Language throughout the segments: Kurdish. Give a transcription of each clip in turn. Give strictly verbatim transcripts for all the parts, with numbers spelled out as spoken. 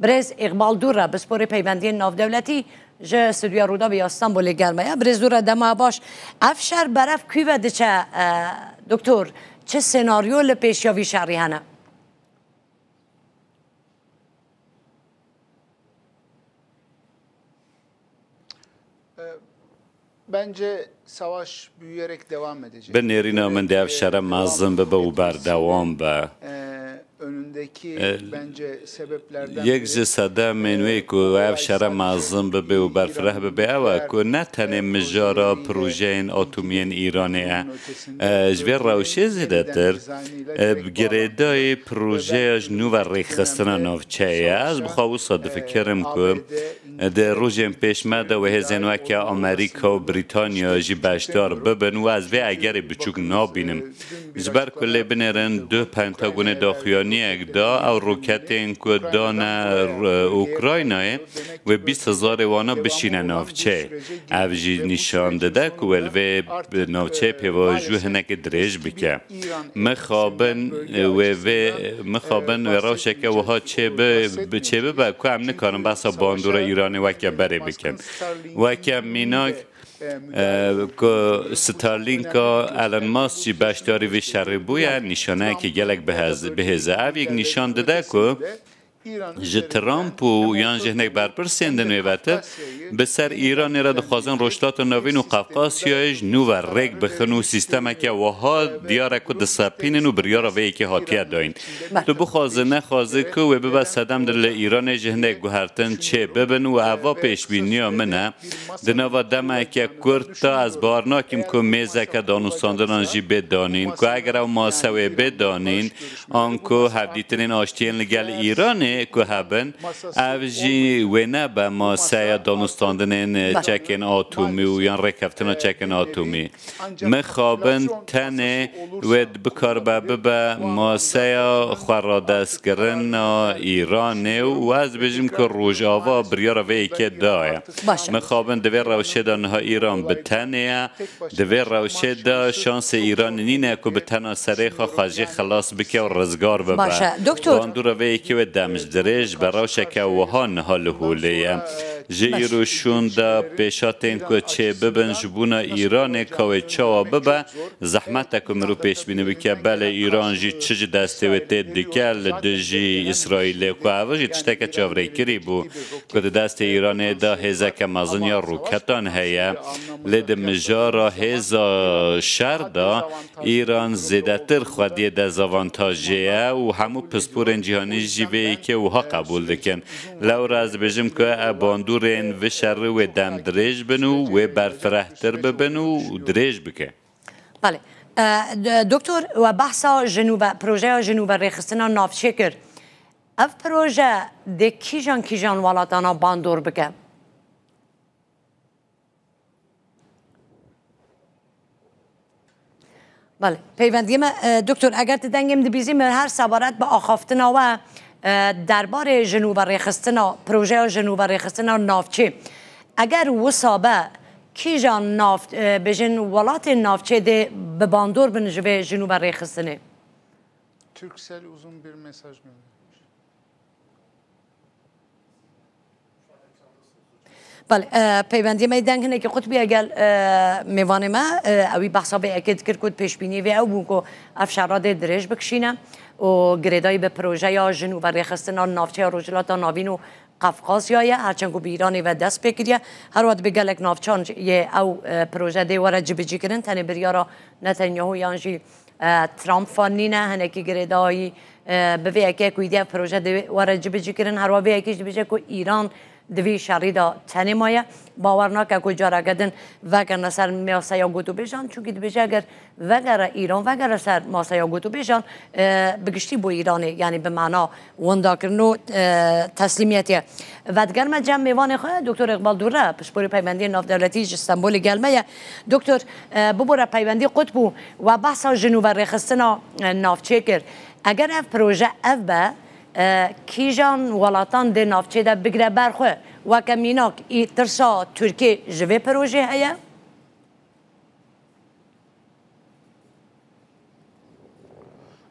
Birêz Îqbal Dûre, pisporê peywendiyên navdewletî ji stûdyoya Rûdawê ya Stenbolê gel me ye. Birêz Dûre, dema baş. Ev şer berev kû ve diçe, e, doktor? Çi senaryo li pêşiya vî şerî hene? Bi nêrîna min dê ev şere mezin bibe û berdewam be. Yek ji sedemên wê ku ev şere mezin bibe û berfireh bibe ew e ku ne tenê mijara projeyên atomî yên Îranê e. E, ji vê rewşê zêdetir, e, girêdayî projeya ji nû ve rêxistina navçeyê ye. Ez bi xwe wisa difikirim ku Di rojên pêş me de wê hêzên weke Amerîka û Brîtanya jî beşdar bibin û ez vê egerê biçûk nabînim. Ji ber ku lê binêrin du Pentagonê daxuyaniyek da, ew roketên ku dane, e, Ukraynayê, wê bîst hezarê wana bişîne navçeyê. Ev jî nîşan dide ku wê li vê navçeyê pêvajoyê hinekê dirêj bike. Mixabin wê vê, mixabin wê rewşeke wiha çêbi-, bi-, çêbibe ku em nikarin behsa bandora Îranê weke berê bikin. Weke mînak, e, ku Starlinka Elon Musk jî beşdarî vî şerî bûye, nîşaneyekî gelek bihêz-, bihêz e. Ev yek nîşan dide ku ji Trump û yan ji hinek berpirsên din wê vetir bi ser Îranê re dixwazin Rojhilata Navîn û Qafqasyayê ji nû ve rêk bixin û sîstemeke wiha diyar e ku disepînin û biryara vê yekê hatiye dayîn. Tu bixwaze nexwaze ku wê bibe sedem di li Îranê ji hinek guhertin çê bibin û eva pêşbîniya min e. Di nava demeke kurt de ez bawer nakim ku mêzeke danûstandinan jî bê danîn, ku eger ew mase wê bê danîn, anku hevdîtinên aştiyên li gel Îranê ku hebin, ev jî wê nebe maseya danûstandinên çekên atomî û yan rêkeftina çekên atomî. Mixabin tenê wê bikaribe bibe maseya xweradestkirina Îranê û ez dibêjim ku Rojava biryara vê yekê daye. Baş e. Mixabin di vê rewşê de niha Îran bi tenê ye. Di vê rewşê de şansê Îranê nîne ku bi tena serê xwe xwe jê xilas bike û rizgar bibe. Baş e. Doktor. Bandora vê yekê wê demjdirêj be, rewşeke wiha niha li holê ye. Ji îro şûn de pêşatên ku çê bibin ji bona Îranê ka wê çawa bibe, zehmet e ku mirov pêşbînî bike. Belê Îran jî çi ji destê wê tê dike li dijî Îsraîlê, ku ev jî tişteke çavrêkirî bû, ku di destê Îranê de hêzeke mezin ya roketan heye. Lê di mijara hêza şer de Îran zêdetir xwediyê dezavantajê ye û hemû pisporên cîhanî jî vê yekê wiha qebûl dikin. Lewra ez dibêjim ku ev bandorên vişerî wê dem dirêj bin û wê berfirehtir bibin û dirêj bike. Belê. E, d-, doktor, we behsa ji nû ve, projeya ji nû ve rêxistina navçê kir. Ev proje dê kîjan kîjan welatana bandor bike? Belê, peywendiyê me, e, doktor, eger tu dengê min dibîzî, min her sebaret bi axaftina we, e, derbarê ji nû ve rêxistina, projeya ji nû ve rêxistina navçê. Eger wisa be, kîjan nav-, e, bêjin welatên navçê dê bi bandor bin ji vê ji nû ve rêxistinê? Turkcell uzun bir mesaj göndermiş. Belê, e, peywendiyê me deng hinekî qut bûye gel, e, mêvanê me, e, ewî behsa vê yekê dikir ku pêşbînî vê ew bû ku ev şera dê dirêj bikişîne û girêdayî bi projeya ji nû ve rêxistina navçeya Rojhilata Navîn û Qafqazya ye, her çend ku bi Îranê ve dest pê kiriye. Her wet bi gelek navçan yê ew, e, proje dê were cibicîkirin, tenê biryara Netanyahu yan jî e, Trump fan nîne, hinekî girêdayî, e, bi vê yekê ku îdî ev proje dê were cibicîkirin, herwa vê yekê jî dibêje ku Îran di vî şerî de tenê maye. Bawer nake ku careke din vegerine ser maseya gotûbêjan, çunkî dibêje eger vegere Îran, vegere ser maseya gotûbêjan, e, bi giştî bo Îranê, yanî bi mana windakirin û, e, teslîmiyetê ye. Vedigerime cem mêvanê xwe, Doktor Îqbal Dûre, piştporê peywendiyên navdewletî ji Stenbolê gel me ye. Doktor, e, bibore peywendî qut bû, we behsa ji nû ve rêxistina, e, navçê kir. Eger ev proje ev be, e, kîjan welatan dê navçê de bigire ber xwe? Weke mînak, î tirsa Tirkiyê ji vê projê heye?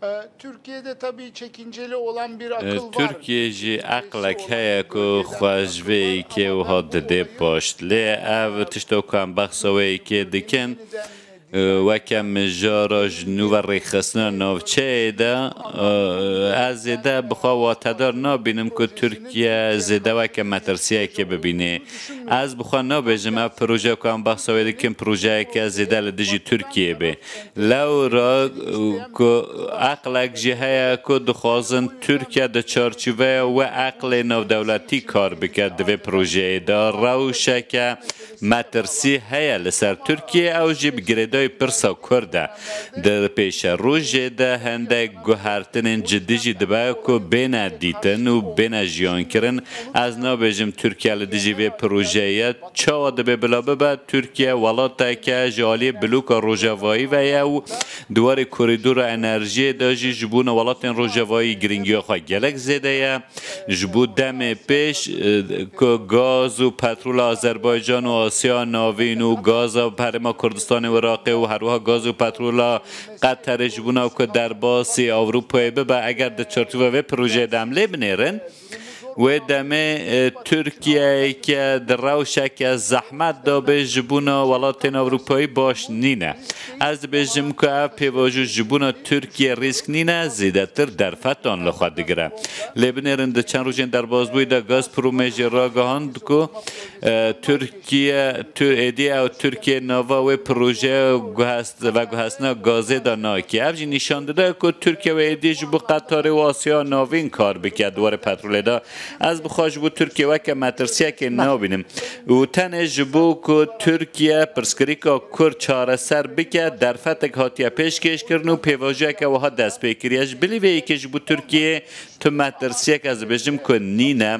E, Türkiye'de tabii çekinceli olan bir akıl var. Tirkiye jî eqlek heye ku xwe ji vê yekê wiha dide paşt. Lê ev tişta ku em behsa wê yekê dikin, e, weke mijara ji nû ve rêxistina navçeyê de, e, ez zêde bi xwe watedar nabînim ku Tirkiye zêde weke metirsiyekê bibîne. Ez bi xwe nabêjim ev proje ku em behsa wê dikin, projeyeke zêde li dijî Tirkiyeyê be. Lewra ku eqlek jî heye ku dixwazin Tirkiye di çarçoveya wê eqlê navdewletî kar bike di vê projeyê de, rewşeke metirsî heye li ser Tirkiye, ew jî bi girêdayî pirsa Kurd e. Di pêşerojê de hindek guhertinên cidî jî dibe ku bêne dîtin û bêne jiyankirin. Ez nabêjim Tirkiye li dijî vê projeyê ye. Çawa dibe bila bibe? Tirkiye welateke ji aliyê bloka rojavayî ve ye û di warê korîdora enerjiyê de jî ji bona welatên rojavayî girîngiya xwe gelek zêde ye. Ji bo demê pêş, e, ku gaz û petrola Azerbaycan û Asya Navîn û gaza Herêma Kurdistanê û Iraqê û herwiha gaz û petrola Qeterê ji bona ku derbasî Ewropayê bibe, eger di çarçoveya vê projeyê de em lê binêrin, wê demê, e, Tirkiyeyeke di rewşeke zehmet de be ji bona welatên Ewropayî baş nîne. Ez dibêjim ku ev pêvajo ji bona Tirkiye rîsk nîne, zêdetir derfetan li xwe digire. Lê binêrin di çend rojên derbasbûyî de Gazpromê jî ragihand ku, e, Tirkiye, tu, êdî ew Tirkiye nava wê projeya guhest-, veguhestina gazê de nake. Ev jî nîşan dide ku Tirkiye wê êdî ji bo Qetarê û Asya Navîn kar bike di warê petrolê de. Ez bi xwe ji bo Tirkiye weke metirsiyekê nabînim. Û tenê ji bo ku Tirkiye pirsgirêka Kurd çareser bike, derfetek hatiye pêşkêşkirin û pêvajoyeke wiha dest pê kiriye. Ji bilî vê yekê ji bo Tirkiyeyê tu metirsiyek ez dibêjim ku nîne.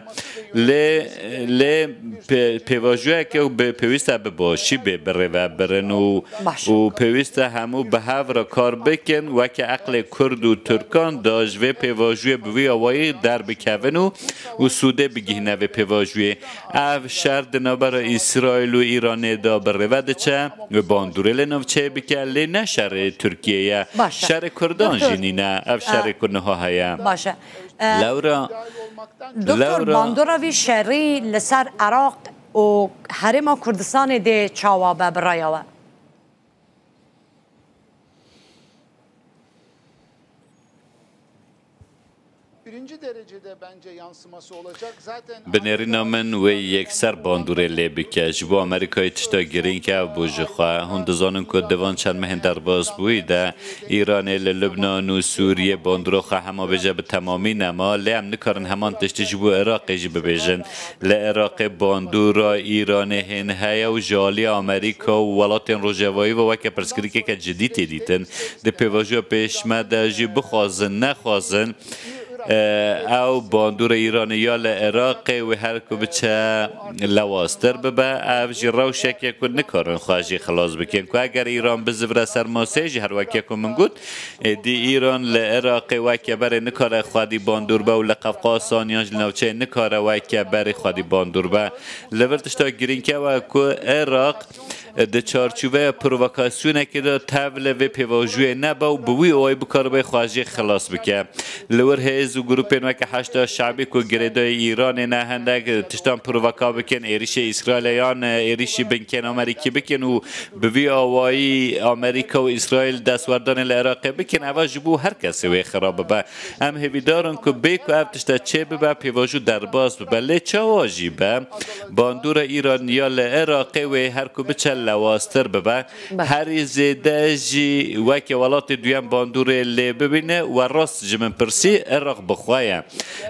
Lê, lê pê-, pêvajoyeke bi-, pêwîst e bi başî bê birêvebirin û, Baş. û pêwîst e hemû bi hev re kar bikin, weke eqlê Kurd û Tirkan da ji vê pêvajoyê bi vî awayî derbikevin û, û sûdê bigihîne vê pêvajoyê. Ev şer di navbera Îsraîl û Îranê de bi rêve diçe, wê bandorê li navçeyê bike, lê ne şerê Tirkiyê ye. Baş e. Şerê Kurdan Doktor, jî nîne. Ev e, şerê ku niha heye. Baş e. E, Lewra, Doktor, lewra bandora vî şerî li ser Iraq û Herêma Kurdistanê dê çawa be bi raya we? Birinci derecede bence yansıması olacak. Zaten Bi nêrîna min wê yekser bandorê lê bike. Ji bo Amerîkayê tişta girîng ev bû ji xwe. Hûn dizanin ku di van çend mehên derbasbûyî de Îranê li Libnan û Sûriyê bandora xwe hema bêje bi temamî nema, lê em nikarin heman tiştî ji bo Iraqê jî bibêjin. Li Iraqê bandora Îranê hên heye û ji alî Amerîka û welatên Rojavayî ve weke pirsgirêkeke cidî tê dîtin. Di pêvajoya pêş me de jî bixwazin, nexwazin, e, ew bandora Îranê ya li Iraqê wê her ku biçe lewaztir bibe. Ev jî rewşek e ku nikarin xwe jî xilas bikin. Ku eger Îran bizivire ser maseyê jî, her weke ku min got, êdî Îran li Iraqê weke berê nikare xwedî bandor be û li Qefqasan yan jî li navçeyê nikare weke berê xwedî bandor be. Li vir tişta girîng ew e ku Iraq di çarçoveya provokasyonekê de tevlê vê pêvajoyê nebe û bi wî awayî bikaribe xwe jê xilas bike. Li wir hêz û grûpên weke Heşda Şebî ku girêdayî Îranê ne, hindek tiştan provoka bikin, êrişê Îsraîlê yan êrişî binkên Amerîkî bikin û bi vî awayî Amerîka û Îsraîl destwerdanê li Iraqê bikin, eva ji bo her kesê wê xirab bibe. Em hêvîdar in ku bê ku ev tişte çê bibe, pêvajo derbas bibe. Lê çawa jî be, bandora Îran ya li Iraqê wê her ku biçe lewaztir bibe. Baş. Herî zêde jî weke welatê duyem bandorê lê bibîne, we rast ji min pirsî, Iraq bi xwe ye.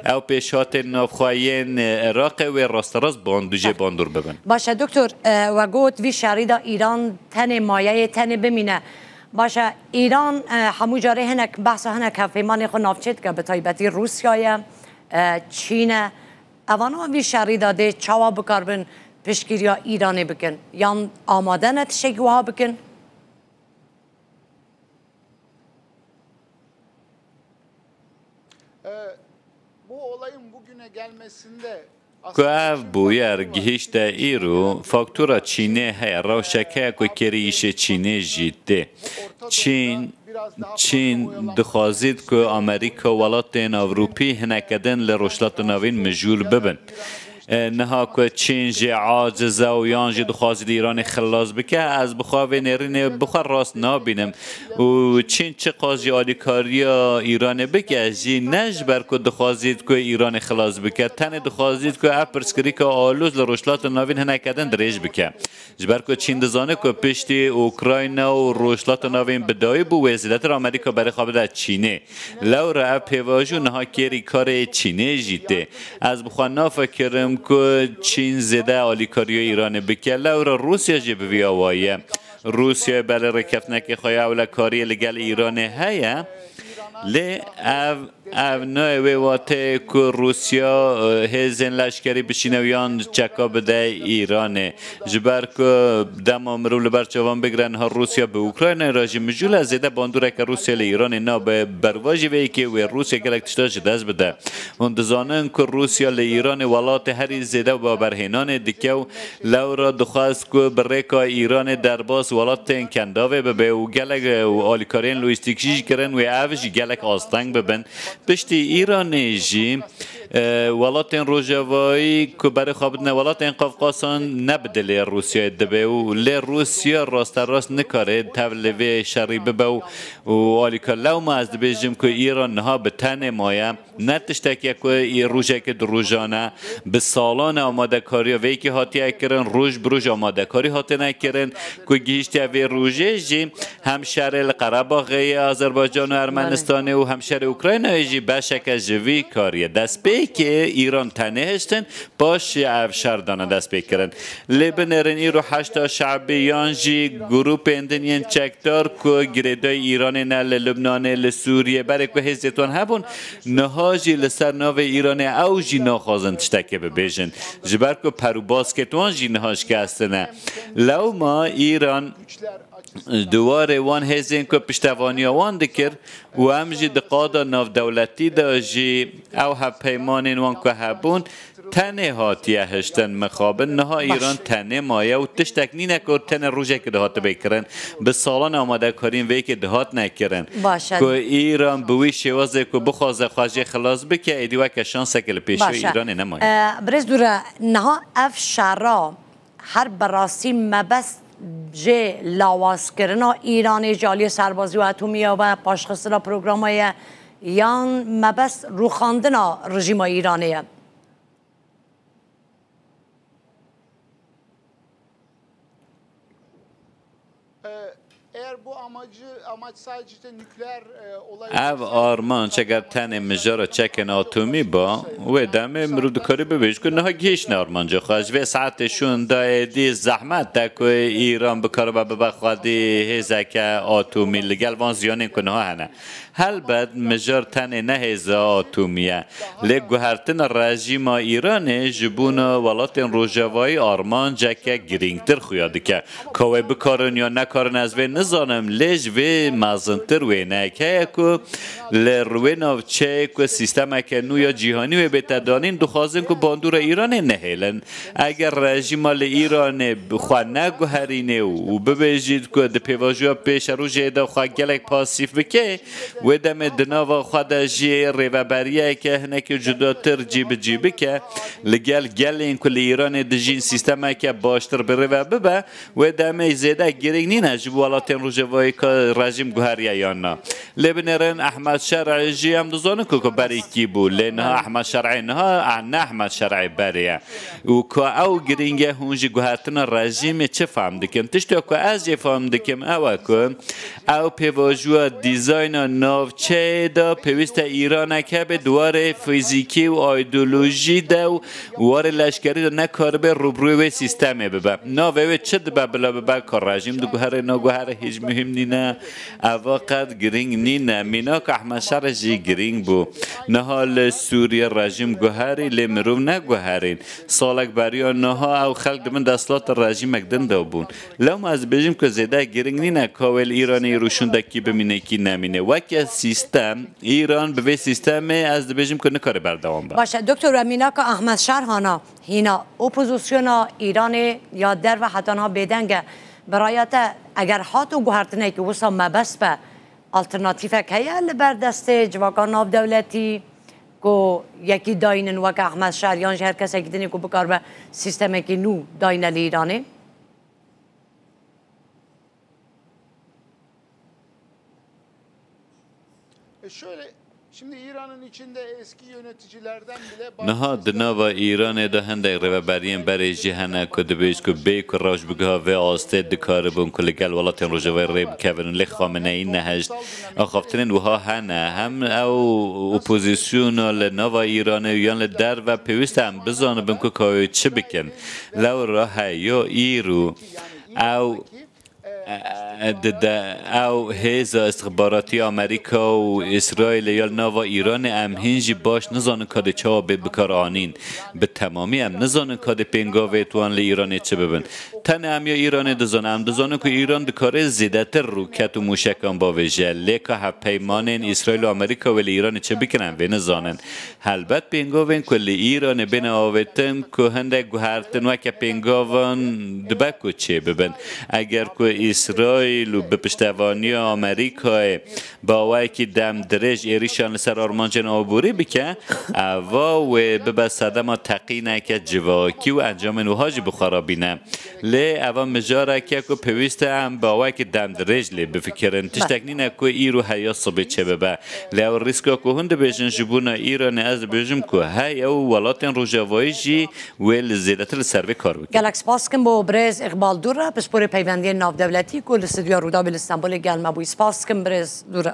Ew pêşhatên navxwe yên Iraqê wê rasterast bandû jê bandor bibin. Baş e, doktor, e, we got vî şerî de Îran tenê mayeyê tenê bimîne. Baş e, Îran, e, hemû carê hinek behsa hinek hevpeymanê xwe navçê dike, bi taybetî Rûsyayê, e, Çîn e. Evana vî şerî de dê çawa bikaribin piştgiriya Îranê bikin? Yan amade ne tiştekî wiha bikin? E, bu olayın bugüne gelmesinde Ku ev bûyer gihîşte îro, faktura Çînê heye, rewşek heye ku kêrî îşê Çînê jî tê. Çîn, Çîn dixwazît ku Amerîka û welatên Ewropî hineke din li Rojhilata Navîn mijûl bibin. E, niha ku Çîn jî aciz e û yan jî dixwazî li Îranê xilas bike, ez bi xwe vê nêrînê bi xwe rast nabînim. Û Çîn çiqas jî alîkariya Îranê bike jî, ne ji ber ku dixwazît ku Îranê xilas bike, tenê dixwazît ku ev pirsgirêka alûz li Rojhilata Navîn hineke din dirêj bike. Ji ber ku Çîn dizane ku piştî Ukrayna û Rojhilata Navîn bi dawî bû, wê zêdetir Amerîka berê xwe bide Çînê. Lewra ev pêvajo niha kêrî karê Çînê jî tê. Ez bi xwe nafikirim ku Çîn zêde alîkariya Îranê bike. Lewra Rûsya jî bi vî awayî ye. Rûsya belê rêkeftinekê xwe ya ewlekariyê li gel Îranê heye. Lê ev, ev nayê wê wateyê ku Rûsya, e, hêzên leşkerî bişîne û yan çeka bide Îranê. Ji ber ku dema mirov li ber çavan bigire, niha Rûsya bi Ukraynayê re jî mijûl e, zêde bandoreke Rûsya li Îranê nabe. Berva jî vê yekê wê Rûsya gelek tişta ji dest bide. Hûn dizanin ku Rûsya li Îranê welatê herî zêde baberhênanê dike û lewra dixwest ku bi rêka Îranê derbas welatên Kendavê bibe û gelek, e, û alîkariyên lojîstîkî jî kirin wê ev jî gelek asteng bibin. Piştî Îranê jî, e, welatên Rojavayî ku berê xwe bidine welatên Qafqasan ne bi dilê Rûsyayê dibe û lê Rûsya rasterast nikare tev li vê şerî bibe û, û alîkar. Lewma ez dibêjim ku Îran niha bi tenê maye. Ne tiştek e ku î-, rojekê du rojan e, bi salan e amadekariya vê yekê hatiye kirin, roj bi roj amadekarî hatine kirin, ku gihîştiye vê rojê jî hem şerê li Qerebaxê yê Azerbaycan û Ermenistanê û hem şerê Ukraynayê jî beşeke ji vî karî ye. Destpêkê Îran tenê hiştin, paşê ev şer dane destpêkirin. Lê binêrin îro Heşda Şebî yan jî grûpên din yên çekdar ku girêdayî Îranê ne li Lubnanê, li Sûriyê, berê ku hêzê wan hebûn, niha jî li ser navê Îranê ew jî naxwazin tiştekê bibêjin. Ji ber ku per û baskê wan jî niha şikestin e. Lewma Îran di warê wan hêzên ku piştevaniya wan dikir û em jî di qada navdewletî de jî ew hevpeymanên wan ku hebûn, tenê hatiye hiştin mixabin. Niha Baş. Îran tenê maye û tiştek nîne ku tenê rojekê dihatibe kirin. Bi salan amadekariyên vê yekê dihatine kirin. Baş e. Ku Îran bi wî şêwazê ku bixwaze xwe jê xilas bike, êdî weke şanseke li pêşiya Baş e. Îranê nemaye. E, Birêz Dûre, niha ev şera her bi rastî mebest jê lawazkirina Îranê ji aliyê serbazî û etomiya ve, paşxistina programa ye, yan mebest rûxandina rejîma Îranê ye? Eğer bu amacı, amaç sadece nükleer, e, olay Ev olursa, armanc eger tenê mijara çekên atomî ba, wê demê mirov dikarî bibêjî ku niha gihîştine armanca xwe. Ji vê saetê şûn de êdî zehmet e ku Îran bikaribe bibe xwedî hêzeke atomî li gel van ziyanên ku niha hene. Helbet mijar tenê ne hêza atomî ye, lê guhertina rejîma Îranê ji bona welatên Rojavayî armanceke girîngtir xuya dike. Ka wê bikarin ya nekarin ez vê nizanim, lê ji vê mezintir wêneyek heye ku li rûyê navçeyê ku sîstemeke nû ya cîhanî wê bête danîn, dixwazin ku bandora Îranê nehêlin. Eger rejîma li Îranê bi xwe neguherînê û bibêjît ku di pêvajoya pêşerojê de xwe gelek pasîf bike, wê demê di nava xwe de jî rêveberiyeke hinekî cudatir cî bi cî bike, li gel gelên ku li Îranê dijîn sîstemeke baştir bi rê ve bibe, wê demê zêde girîng nîne ji bo welatên Rojavayê ka rejîm guheriye yan na. Lê binêrin Ehmed Şer'î jî em dizanin ku, ku berî kî bû. Lê niha Ehmed Şer'î niha, eh, ne Ehmed Şer'î berê ye. Û ku ew girîng e, hûn ji guhertina rejîmê çi fehm dikin? Tişta ku ez jê fehm dikim ew e ku ew pêvajoya dîzayna navçeyê de pêwîst e Îranek hebe di warê fîzîkî û aydolojî de û warê leşkerî de nekaribe rûbirûyê wê sîstemê bibe. Navê wê çi dibe bila bibe ka rejîm diguhere, naguhere, Hiç muhim nîne, eva qet girîng nîne. Mînaka Ehmed Şerî jî girîng bû. Niha li Sûriye rejîm guherî, lê mirov neguherîn. Salek beriya niha ew xelk di bin desthilata rejîmek din de bûn. Lewma ez dibêjim ku zêde girîng nîne ka wê li Îranê îro şûndekî bimîne kî nemîne. Weke sîstem, Îran bi vê sîstemê ez dibêjim ku nikare berdewam be. Baş e, Doktor, we mînaka Ehmed Şer hana hîna opozisyona Îranê ya derve heta niha bêdeng e. Bi raya te, eger hato guhertinekî wisa mebest be, alternatîfek heye li ber destê civaka navdewletî ku yekî dayînin weke Ehmed Şer yan jî her kesekî dinê ku bikaribe sîstemekî nû dayîne li Îranê? E şöyle, şimdi İran'ın içinde eski yöneticilerden bile Niha di nava Îranê de hindek rêveberiyên berê jî hene ku dibêjin ku bê ku rewş bigiha vê astê dikaribûn ku li gel welatên Rojavayê rê bikevin, lê Xameneî nehişt. Axaftinên wiha hene. Hem ew opozisyona li nava Îranê û yan li derve pêwîst e em bizanibin ku ka wê çi bikin. Lewra heya îro ew e, dide ew hêza istixbaratî Amerîka û Îsraîlê ya li nava Îranê em hîn jî baş nizanin ka dê çawa bê bikar anîn. Bi temamî em nizanin ka dê pêngavê wan li Îranê çi bibin. Tenê em ya Îranê dizanin. Em dizanin ku Îran dikare zêdetir rûket û mûşekan bavêje. Lê ka hevpeymanên Îsraîl û Amerîka wê li Îranê çi bikin em vê nizanin. Helbet pêngavên ku li Îranê bêne avêtin ku hindek guhertin weke pêngavan dibe ku çêbibin. Eger ku Îsraîl û bi piştevaniya Amerîkayê bi awayekî demdirêj êrîşan li ser armancên aborî bike, eva wê bibe sedema teqîneke civakî û encamên wiha jî bi xwe re bîne. Lê eva mijareke ku pêwîst e em bi awayekî demdirêj lê bifikirin. Tiştek nîne ku îro heya sibê çêbibe. Lê ew rîska ku hûn dibêjin ji bona Îranê, ez dibêjim ku hey ew welatên Rojavayî jî wê li zêdetir li ser vê kar bikin. Gelek spas dikim bo birêz Îqbal Dûre, pisporê peywendiyên navdewletî ku li Stûdyoya Rûdawê li Stenbolê gel me bûyî. Spas dikim birêz Dûre.